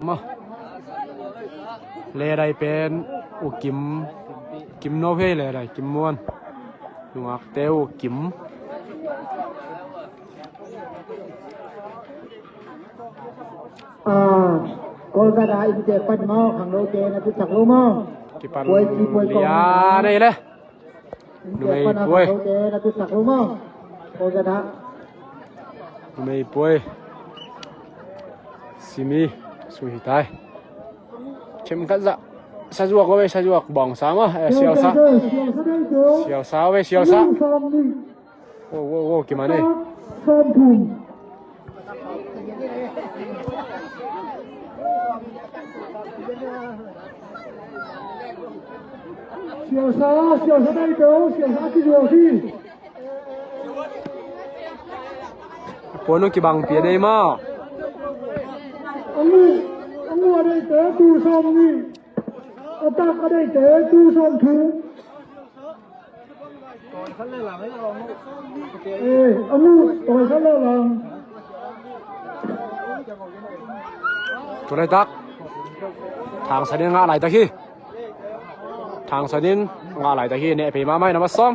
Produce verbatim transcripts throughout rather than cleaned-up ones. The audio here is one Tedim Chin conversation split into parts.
Maw. Ledai pen U Kim, Kim no hei, Ledai Kim Muan. Nungakte U Kim. Ah, Kolkata inntek pan maw, khangnote na tutsak lo maw? Kipan lian ei le. Numei puai. Numei puai. Simi sui tai. Khem khat za. Sazuak ve, sazuak bawng sa maw. Eh, sial sa. Sial sa ve, sial sa. Wo, wo, wo, kiman ei. Sial sa, sial sa dai to, sial sa ki jual si. Puan nu kibang pian ei maw. Angu, angu a dai to, tu som ni. Atak a dai to, tu som tu. Eh, angu, tawi khat le lang. Tu laitak Thangsan in ngah laitak hi. Thangsan in ngah laitak hi. Neh phei mahmah hi, na ma sawm.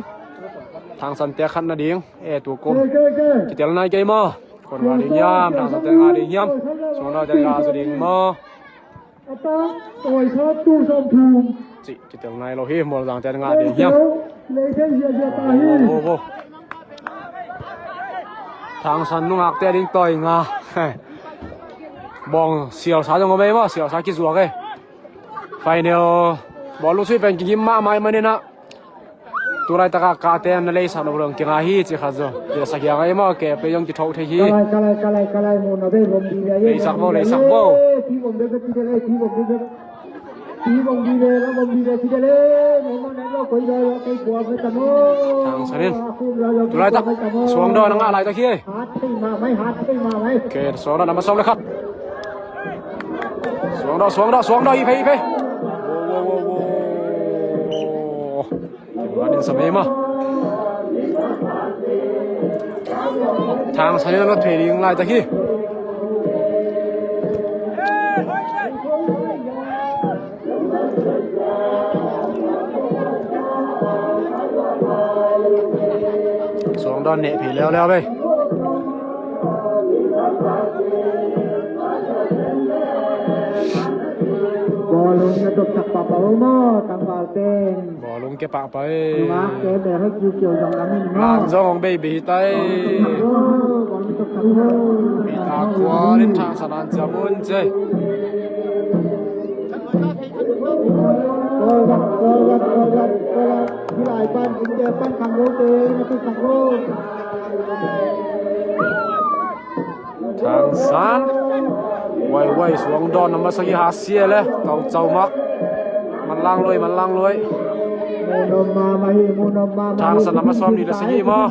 Thangsan te khat na ding. Eh, tu kum. Kitel nai kei maw. Kon ngah ding hiam, Thangsan te ngah ding hiam. Suang nai te ngah zaw ding maw. Cih kitel nai lo hi, Mualzang te ngah ding hiam. Wo, wo, wo. Thangsan nungakte ding tawi nga. Bawng sial sa dong om ei maw, sial sa kizuak ei. Final bawlung sui pen kigim mahmah ei manin ah. Tulaitak a kate na leisak nop lo dong kinga hi ci kha zaw. Leisak hiang ei maw, ke pe zong kithoh thei hi. Leisak vo, leisak vo. Thangsan in. Tulaitak suang dawn a ngah laitak hi ei. Ke suang dawn a ma sawm le khat. Suang dawn, suang dawn, suang dawn, hi phei, hi phei. Wo, wo, wo, wo. Kei ma din sa mei maw. Thangsan in a lot phei ding laitak hi. Suang dawn neh phei leuleu vei. Bawlung na tawpsak pahpah uh maw, tangval pen. Bawlung ke pahpah ei. Nungakte beh hoi kiu kiu zong lam in maw. Lam zong hong bei bei hi tai. Bawlung tawpsak uh. Pita kuan in Thangsan an ciam un cei. Forward, forward, forward, forward. Hih lai pan, inntek pan khangnote na tutsak uh. Thangsan. Wai, wai, suang dawn a masa hi, hasia le. Tau cau mak. Manlang lui, manlang lui. Thangsan a ma sawm ni le sagih maw.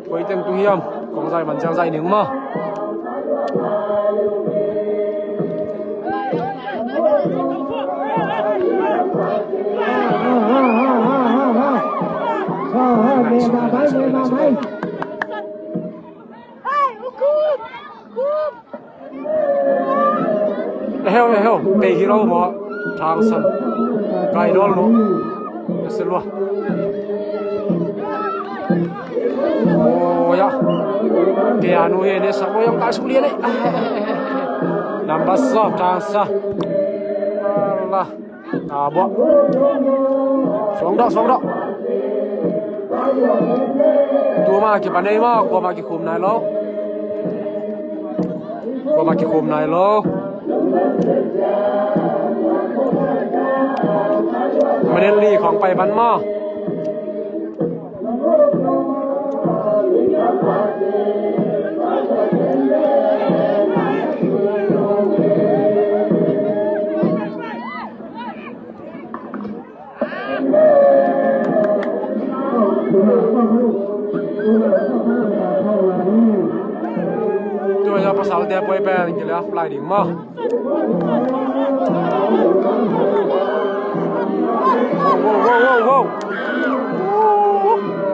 Koi teng tung hiam. Kong zai man ciang zai ning maw. Eheu, eheu, bei hi lo maw, Thangsan. Kai dawl lo. Ka se lua. Oi, a. Kei a nu hi ne sa, oi, ang kai suk lian ei. Number sawm, Thangsan. Allah. A, bua. Suang dah, suang dah. Tua ma kipan ei maw, kua ma kikhum nai lo. Kua ma kikhum nai lo. Minute li khawng pai pan maw. Tua hi a, pasalte a puai pen kile a fly ding maw. Wow, wow, wow, wow.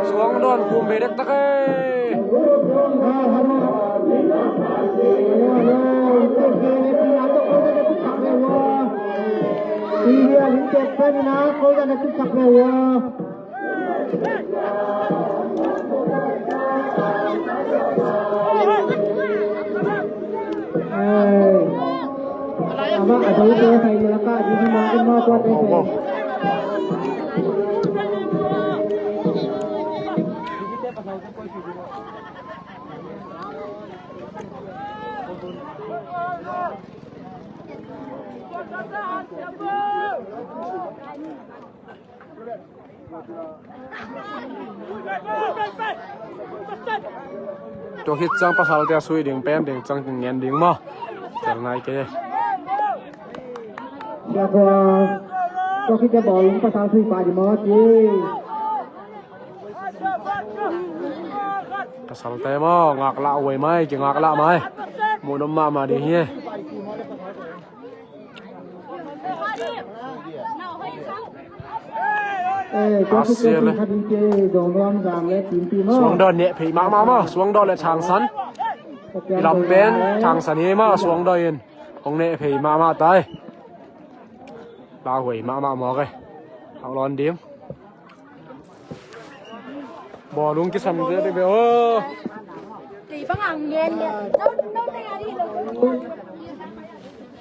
Suang dawn khum bei dektak ei. Ina, ko dan na tutak le wa. Ama a dau te khai la ka di ma ma tua te. Tua khit ciang pasalte a sui ding pen ding ciang kin ngen ding maw? Tel nai ke. Tua khit ciang bawlung pasal sui pa ding maw ci. Pasalte maw, ngaklah uh ei mai, kingaklah mai. Muh nop mahmah ding hi. Eh, tua khit ciang Suangdaw neh phei mahmah maw, Suangdaw le Thangsan. I lam pen Thangsan hi maw, Suangdaw in hong neh phei mahmah tai. Lauhuai mahmah mawk e. Hauh lawn ding. Bawlung kisam ziau ding ve aw.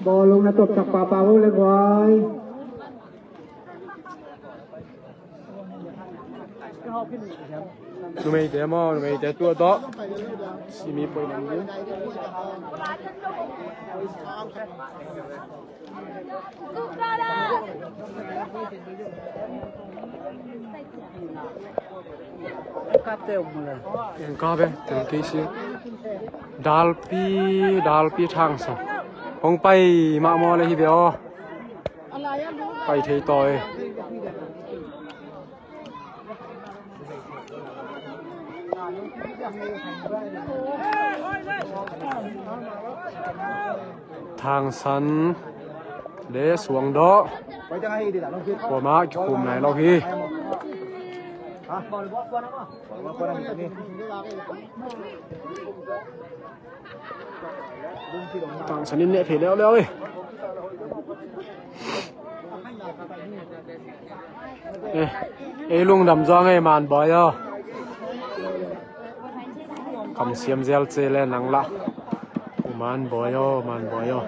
Bawlung na tawp tak papa vo le guai. Numeite maw, numeite tua tawh. Simi poi nam ding. Ka be, teng kei si. Dalpi, dalpi Thangsan. Hong pai mah maw le hi ve aw. Pai thei tawi. Thangsan le Suangdaw kuamah kikhum nai lo hi. Thangsan in neh phei leuleu hi. Eh, ei lungdam zaw ngei Man Bawi aw. Kam siam zel ce le nang lah. U Man Bawi aw, Man Bawi aw.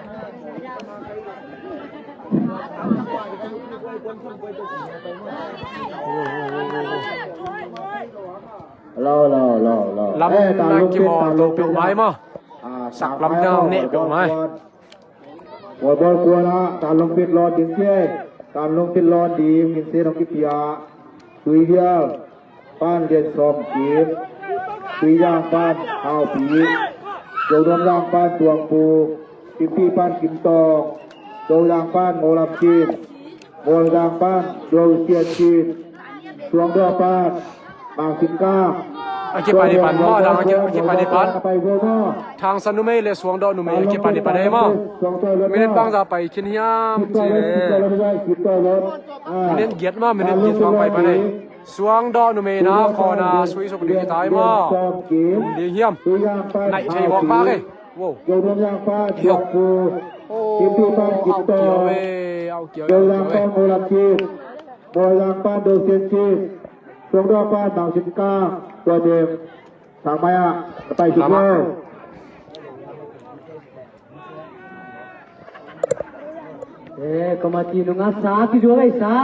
Lo, lo, lo, lo. Lam na kimawl to peuh mai maw. Sak lam na neh peuh mai. Volleyball kuana Tan Lungpit lawn ding ci. Tan Lungpit lawn ding, min se nong kipia. Tuivial pan Lian Sawm Kim. Tuizang pan Haupi. Zonuam Zang pan Tuang Pu. Kimpi pan Kim Tawng. Zozang pan Ngo Lam Kim. Mualzang pan Zo Sian Cin, Suangdaw pan Mang Sin Kang. A kipan i pan maw, a dang a ki-, a kipan i pan. Thangsan numei le Suangdaw numei a kipan i pan ei maw. Minit bangza pai khin hiam ci le. Minit giat maw, minit giat bang pai pan ei. Suangdaw numei na khawna sui suk ding hi ta ei maw. Tum ding hiam. Naih thei mawk bak ei. Wow. Zonuam Zang pan Tuang Pu. Kimpi pan Kim Tawng. Zozang pan Ngo Lam Kim. Mualzang pan Zo Sian Cin. Suangdaw pan Mang Sin Kang. Tua teng sang mai ah, ka pai suk lo. Eh, committee nungah sa kizuak ei sa.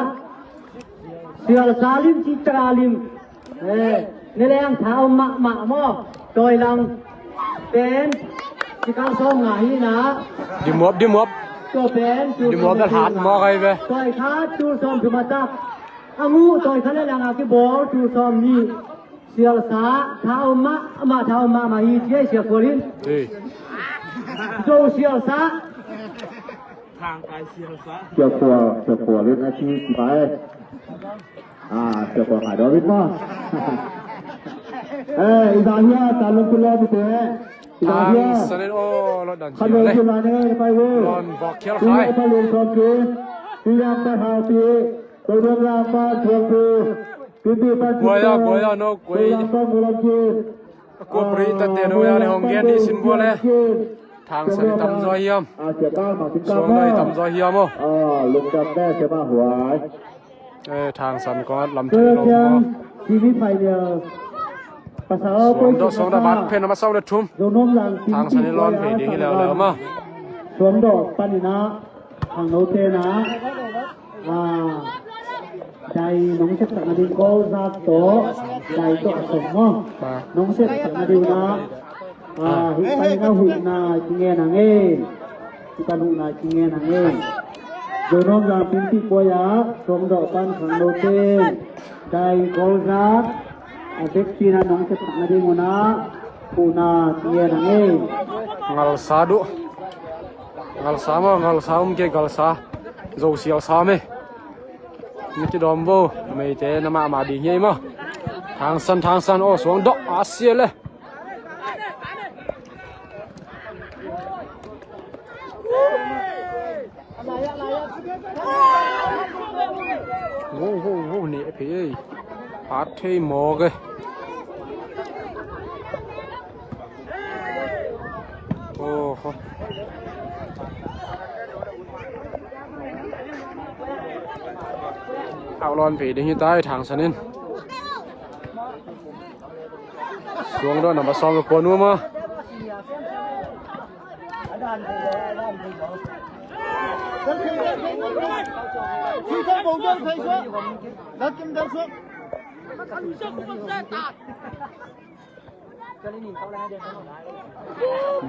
Sial sa lim, cik taka lim. Eh, ne leng tha om mahmah maw. Tawi lang pen, cikal sawm nga hi na. Dimuap, dimuap. Tua pen, dimuap na hat maw kai ve. Tawi khat, tul sawm thum a tak. A ngu, tawi khat le lang a kibawl, tul sawm nih. Sialsa, tha om mah, amah tha om mahmah hi, ci ei Sia Khual in. Zo sialsa. Sia Khual, Sia Khual in a ci ci pai. Ah, Sia Khual khai dawh bit maw. Eh, i za hia, Tan Lungpit lawn mite. I za hia. Tan Lungpit lawn dan ci le. Lawn vok khial khai. Pi Lian Pai Hau Pi. Pi Lian Pai Hau Pi. Pi Lian Pai Hau Pi. Guai a, guai a, no guai. A kua pri ta te no ya le hong gen di sin guai le. Thangsan i tamzaw hiam? Suangdawi tamzaw hiam aw? Thangsan kong at lam thei lo maw? Suangdawi, Suangdawi bat phen a masa le thum. Thangsan i lawn phei ding hi leuleu maw? Suangdawi panin ah khangnote na dai nong sepsak nading goal zat tawh dai tawh a song maw? Nong sepsak nading na hih panin a huhna kingen a ngei. Hih pan huhna kingen a ngei. Zonuam Zang Pimpih Puai ah Suangdawi pan khangnote dai goal zat a vekpi na nong sepsak nading un ah huhna kingen a ngei. Ngalsa duh. Ngalsa maw, ngalsa um kei, ngalsa. Zo sial sa me. Mi kidawm vo, meite na mahmah ding hi ei maw? Thangsan, Thangsan, aw, Suangdawi a sia le. Wo, wo, wo, ne phe ei. Hat thei mawk e. Oho. Au lawn phei ding hi tai Thangsan in. Suangdawi number sawm le kua nuam a.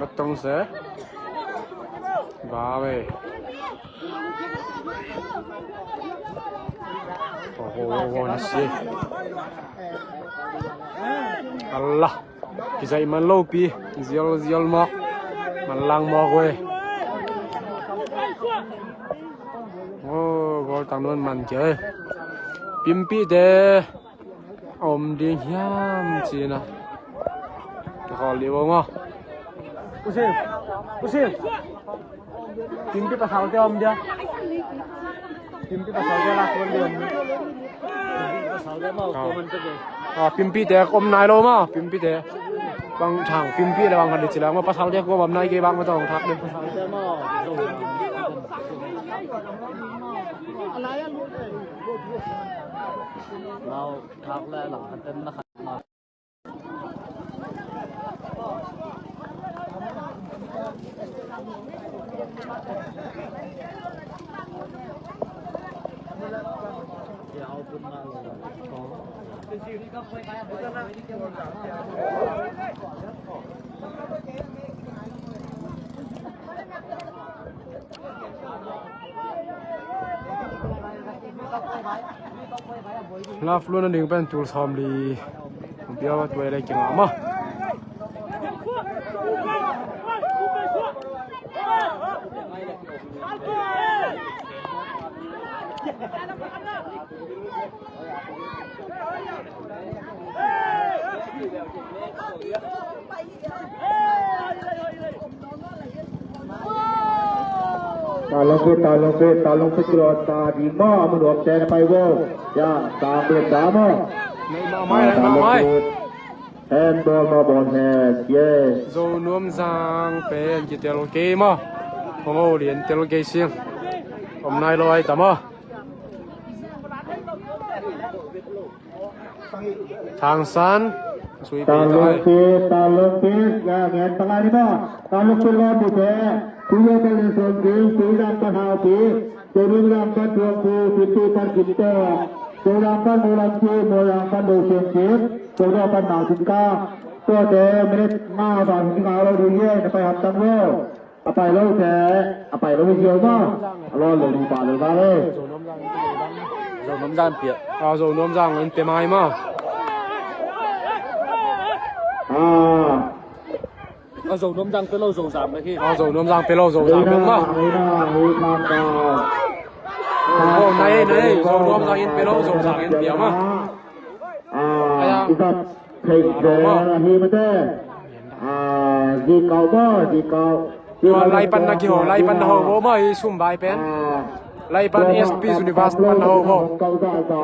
Batong se. Ba ve. Ho, ho, ho, ho, na si. Allah. Kizaih man lopi. Zial, zial mawk. Manlang mawk ve. Oh, goal tang nuan man kei. Pimpihte. A om ding hiam cina. Ka khawl dih bo maw? Usil. Usil. Pimpih pasalte a om dia. Pimpih pasalte a lak kuan dia om dia. Ah, Pimpihte a om nai lo maw? Pimpihte. Bang Thang Pimpih le bang khat dih ci lak maw? Pasalte a kuan om nai kei bang maw tawh thak dih. Pasalte maw? Thak le lang khat ten na khat. Love luan a ding pen tul sawm li. Bia wa tuai lai kinga ma. Talong pit, talong pit, talong pit kilo ta di ma, amun wap ten pai wo. Ya, ta pit da ma. Nei ma mai, nei ma mai. Handball ma, ball hand, yes. Zo Nuam Zang pen kitel kei ma. Kong o lian tel kei sing. Om nai lo ai ta ma. Thangsan. Talong pit, talong pit, ya, ngen pangai ni ma. Talong pit lo di te. Kuya ka le song di, kuya ka hau di. Kuya ka tuang ku, kuya ka kim to. Kuya ka mulan ki, mulan ka do song ki. Kuya ka na sing ka. Tua te minute nga ba sing ka lo di ye, na pai hap tang lo. A pai lo te, a pai lo ziau ma. A lo lo ni pa lo ba le. Zo Nuam Zang pia. A Zo Nuam Zang in pe mai ma. A. A Zo Nuam Zang pe lo Zo Zang le hi. A Zo Nuam Zang pe lo Zo Zang pe ma. Nai, nai, Zo Nuam Zang in pe lo Zo Zang in pia ma. A, ibat thei ze hi mate. A, zi kau bo, zi kau. Tua lai pan na kiho, lai pan na ho bo ma, i sum bai pen. Lai pan S P University pan na ho bo. Kong kau za za,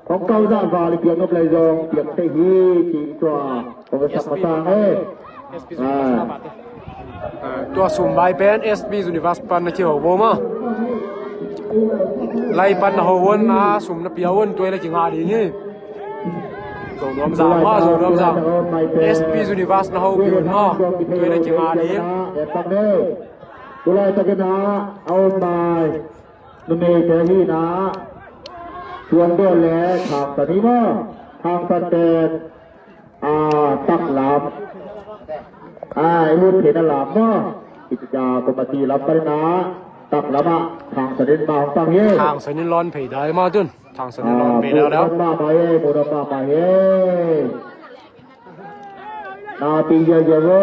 kong kau za za li piang nop lai zong, piang thei hi, ci tua, kong ka sak patang e. S B Universe na bate. Ah, tua sum vai pen S B Universe pan na kiho bo maw. Lai pan na ho un, na sum na pia un, tua i la kingah ding hi. Zo nuam zang maw, zo nuam zang. S B Universe na ho pi un maw, tua i la kingah ding. Tulai takin a om mai. Numei te hi na, Suang Dawn le Thang San hi maw. Thang San pen, a, taklam, a, i lut theihna lam maw. Ita committee lam pan na, taklam ah Thang San in ma hong pang hi. Thang San in lawn phei dai maw tun. Thang San in lawn phei leuleu. Mudam mahmah hi, mudam mahmah hi. Na pi zia zia vo.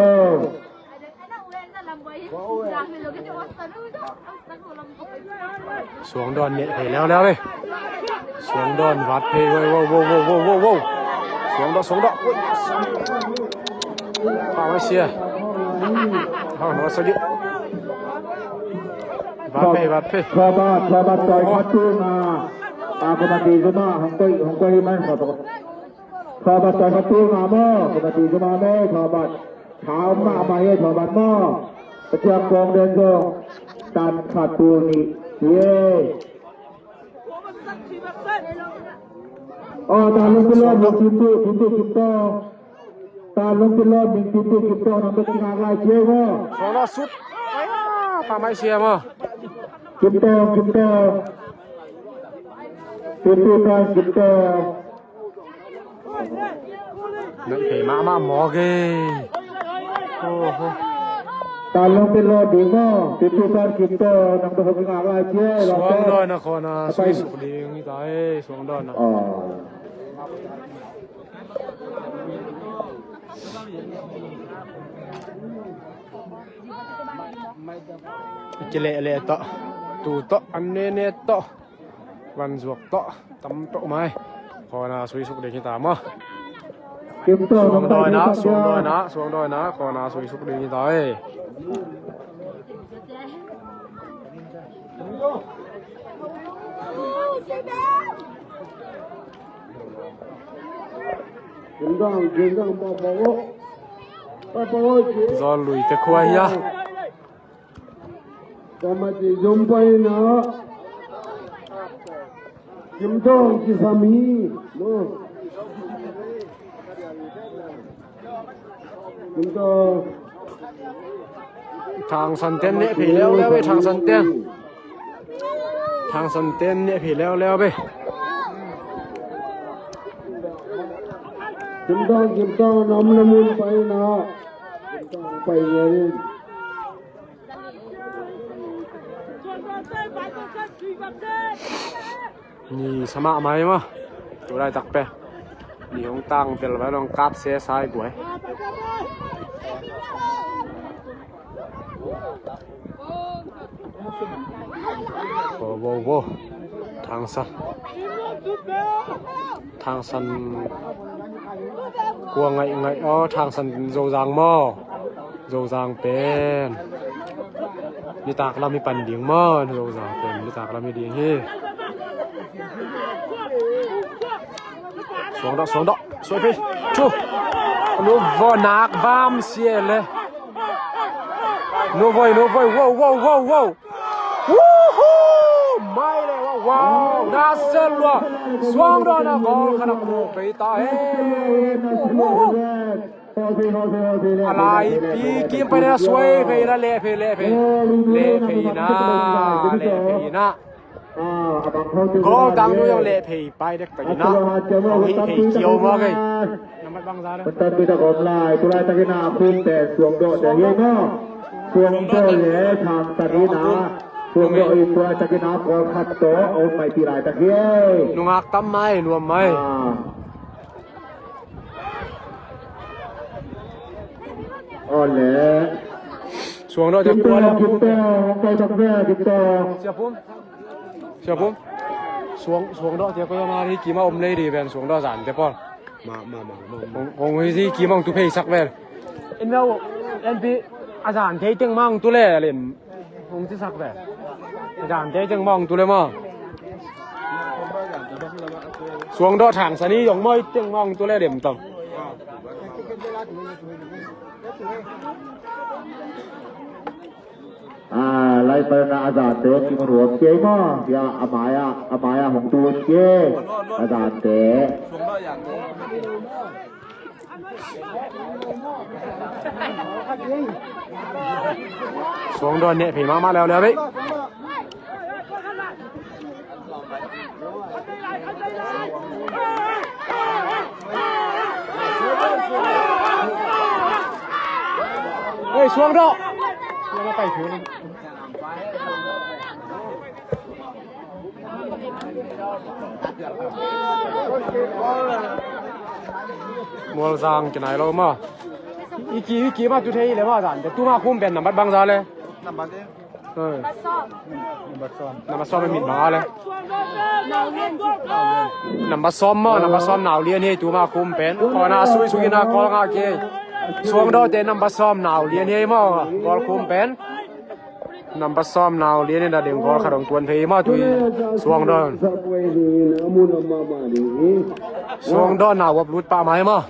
Suang Dawn neh phei leuleu ve. Suang Dawn vat phei, wo, wo, wo. Suang Dawn, Suang Dawn. Pa mai sia. Pa mai sia. Vat phei, vat phei. Thua bat, thua bat, tawi khat tu na. Pa ko na ti zuma, hong koi, hong koi man, pa ko. Thua bat tawi khat tul nga maw, committee zuma maw, thua bat. Tha om mahmah hi, thua bat maw. Pathian kong den zong tan khat tul nih hi. Aw, ta lung pi lawm, lung pi tu, pi tu, pi tu. Ta lung pi lawm, lung pi tu, pi tu, nang pi tu, nang lai cia maw. Suang Dawn sut. Ai, pa mai sia maw. Pi tu, pi tu. Pi tu, pi tu. Nang thei mahmah mawk e. Oho. Talong pin lo ding maw? Pipi pan kim to, nang to hong ngak lai cie. Suang Dawn a khawn a sui suk ding hi ta e, Suang Dawn a. Kilehleh tawh, tu tawh, an nene tawh. Van zuak tawh, tam tawh mai. Khawn a sui suk ding hi ta maw. Suang Dawn a, Suang Dawn a, Suang Dawn a, khawn a sui suk ding hi ta e. Zawl lui te khua hi a. Kamati zom paina. Kim Tawng kisam hi. No. Kim Tawng. Thang San ten neh phei leuleu e, Thang San ten. Thang San ten neh phei leuleu e. Kim Tawng, Kim Tawng, nam na mun paina. Kim Tawng pai ngerin. Ni sa mahmah hi maw. Tu laitak pen ni hong tang tel vai, hong kap se sai buai. Wo, wo, wo. Thang San. Thang San kua ngaih ngaih aw, Thang San Zozang maw? Zozang pen nitak lam hi pan ding maw? Zozang pen nitak lam hi ding hi. Suang Dawn, Suang Dawn, suai phei. Thu. Nu voi nak vam sia le. Nu voi, nu voi, wow, wow, wow, wow. Woohoo! Mai le wa, wow! Na sel lua. Suang Dawn a goal khat a khuk pei ta e. Woohoo! A laipi kim pai na suai phei na, leh phei, leh phei. Leh phei na, leh phei na. Goal tang nu zong leh phei pai dek ta ina. Hong hih phei kio maw kei. Nambat bang za le. Patan pi ta gom lai, tu laitak ina khum pen Suang Dawn te hi maw. Suang Dawn le Thang San ina. Suang Dawn i tu laitak ina goal khat tawh om mai ti laitak hi. Nungak tam mai, nuam mai. Ah. Ole. Suang Dawn te kua le. Kim Tawng, Kim Tawng, kai tak ve, Kim Tawng. Sia Pum. Sia Pum. Suang, Suang Dawn te kua le, mari kima om lei di ven, Suang Dawn zan te pawl. Ma, ma, ma, ma, ma. Hong, hong hi si kima hong tu phei sak ven. En veu, en pi, a zan thei teng ma hong tu le, len. Hong ci sak ve. A zan thei teng ma hong tu le ma. Suang Dawn Thang San i zong mawi teng ma hong tu le dem tong. Na a zante kimu nuam kei maw? Ya, a mai-ah, a mai-ah hong tun kei. A zante. Suangdaw neh phei mahmah leuleu vei. Hei, Suangdaw. Mualzang kinai lo maw? Iki, iki mah tu thei le maw zan. Tu mah khum pen nambat bangza le. Nambat sawm. Nambat sawm min bang a le. Nambat sawm maw, nambat sawm Nau Lian hi tu mah khum pen. Kona sui sui na kol nga ke. Suangdaw te nambat sawm Nau Lian hi maw, kol khum pen. Nambat sawm Nau Lian in a ding gol khat hong tuan thei maw tui Suangdaw. Suangdaw Nau Uap lut pah mai maw.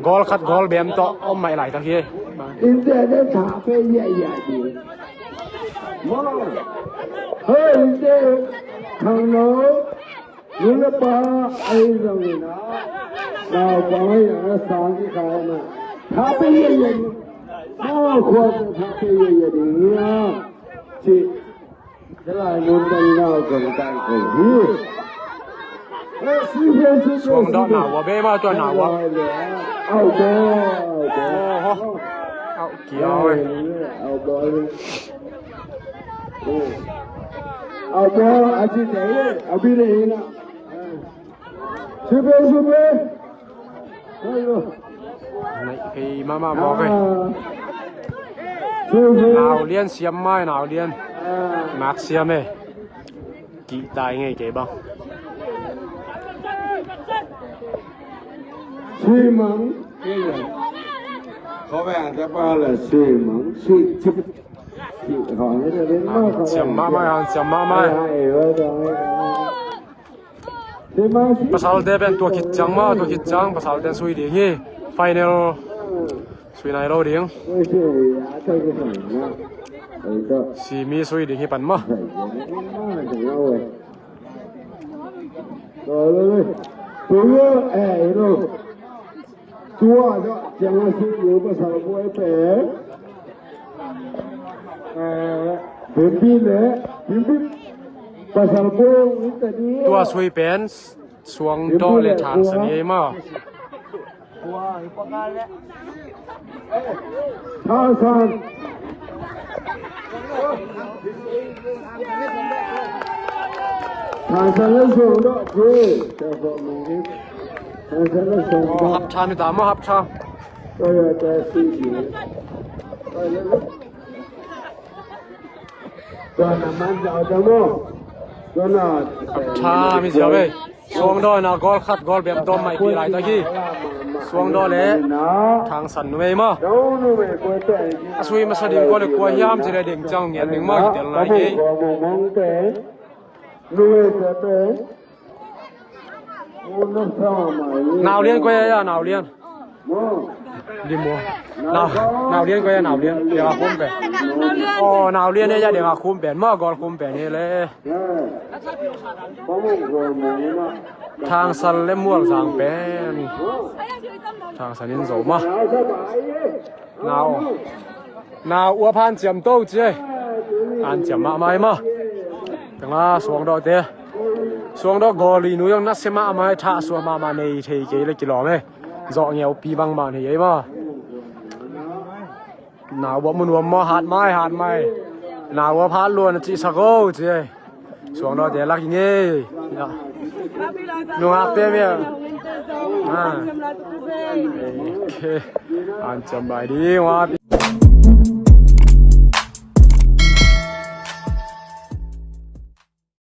Gol khat gol bem tawh om mai lai tak hi. Innte ne tha pe ya ya di. Hei, innte khang lo. Nu le pa ahi zongin a, naupang ahi zongin a sang kikhai na. Tha pe yeye ni. Naupang khua tha pe yeye ni a. Ci. Te lai mun tan nau zong tan ko hi. Suangdaw Nau Uap be ma tua Nau Uap. Au bo, au bo. Oho. Au kiau e. Au bo. Au bo, a ci te, a bi le na. Super, super. Hello. Naih phei mahmah mawk e. Ah. Super. Nau Lian siam mai, Nau Lian. Ah. Nak siam e. Kihtai ngei kei bang. Sui mang. Ko veng te pa la sui mang, sui cip. Sui hong te den ma. Siam mahmah, siam mahmah. Ai, ai, ai, ai. Pasalte pen tua khit ciang maw, tua khit ciang pasalte sui ding hi. Final sui nai lo ding. Simi sui ding hi pan maw. Tua dah ciang a sui ding pasal buai pen. Eh, Bimbi le, Bimbi pasal buai ni tadi. Tua sui pen Suangdaw le Thangsan hi maw. Thangsan. Thangsan le Suangdaw. Thangsan le Suangdaw. Hap tha ni ta maw, hap tha. Hap tha mi ziau ei. Suangdaw na gol khat gol bem tawm mai pi lai ta hi. Suangdaw le Thangsan numei maw. A sui masa ding kua le kua hiam ci le ding ciang ngiat ding maw hi tel nai hi. Nau Lian koi a, Nau Lian. Dim maw. Nau, Nau Lian koi a, Nau Lian. Ding a khum pen. Oh, Nau Lian a, ding a khum pen. Maw gol khum pen hi le. Thangsan le Mualzang pen. Thangsan in zo maw. Nau. Nau Uap hanciam to ci ei. Hanciam mahmah ei maw. Tengah Suangdaw te. Suangdaw goal i nu zong nasia mahmah ei, thahsuah mahmah nei thei kei le kilawm ei. Zawh ngeupi bangmah nei ei maw. Nau Uap mu nuam maw, hat mai, hat mai. Nau Uap hat luan a cihsak o ci ei. Suangdaw te lak i ngei. Nungak te mia. Ah. Okay. Hanciam bai ding, Uap.